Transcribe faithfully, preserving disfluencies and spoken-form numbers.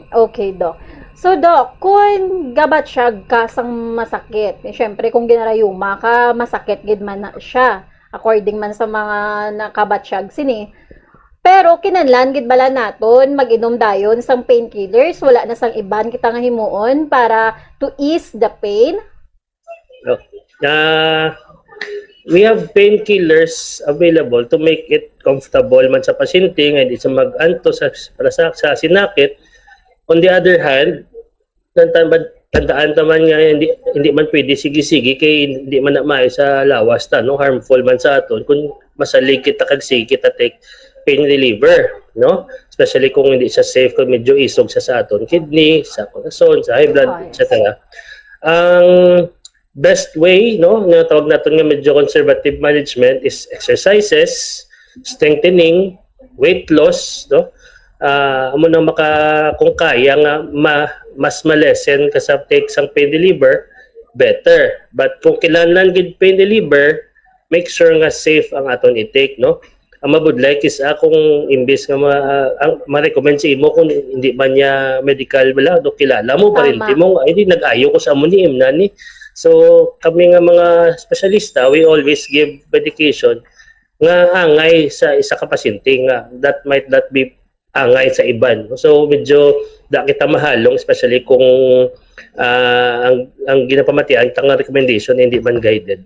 Okay, Doc. So, Doc, kung gabatyag ka sang masakit, eh, syempre, kung ginarayuma ka, masakit gid man na siya, according man sa mga nakabatyag sini. Pero kinahanglan gid bala naton mag-inom dayon sang painkillers, wala na sang iban kita nga himuon para to ease the pain? Uh, we have painkillers available to make it comfortable man sa pasyente nga hindi siya mag-antos sa, para sa, sa sinakit. On the other hand, tandaan, tandaan naman nga hindi, hindi man pwede sige-sige kay hindi man na maayo sa lawas ta, no? Harmful man sa aton kung masalig kita kag sige kita take pain reliever, no? Especially kung hindi siya safe, kung medyo isog siya sa aton kidney, sa corazon, sa high blood, Ay. et cetera. Ang best way, no, nga tawag naton nga medyo conservative management is exercises, strengthening, weight loss, no? Ah, amo nang maka kung kaya nga ma, mas ma-lessen ka sa take sang pain reliever, better. But kung kinahanglan gid pain reliever, make sure nga safe ang aton i-take, no? Ang mabudlay kis akong imbis nga ma, ah, ang ma-recommend sa imo kung hindi man niya medical wala do kilala mo, Tama. Parinti mo nga, hindi nag-ayo ko sa amo ni imna ni. So kami nga mga espesyalista, we always give medication nga angay sa isa ka pasyente nga that might not be angay sa iban. So medyo da kita mahalong, especially kung ah, ang ang ginapamatian ta nga recommendation hindi man guided.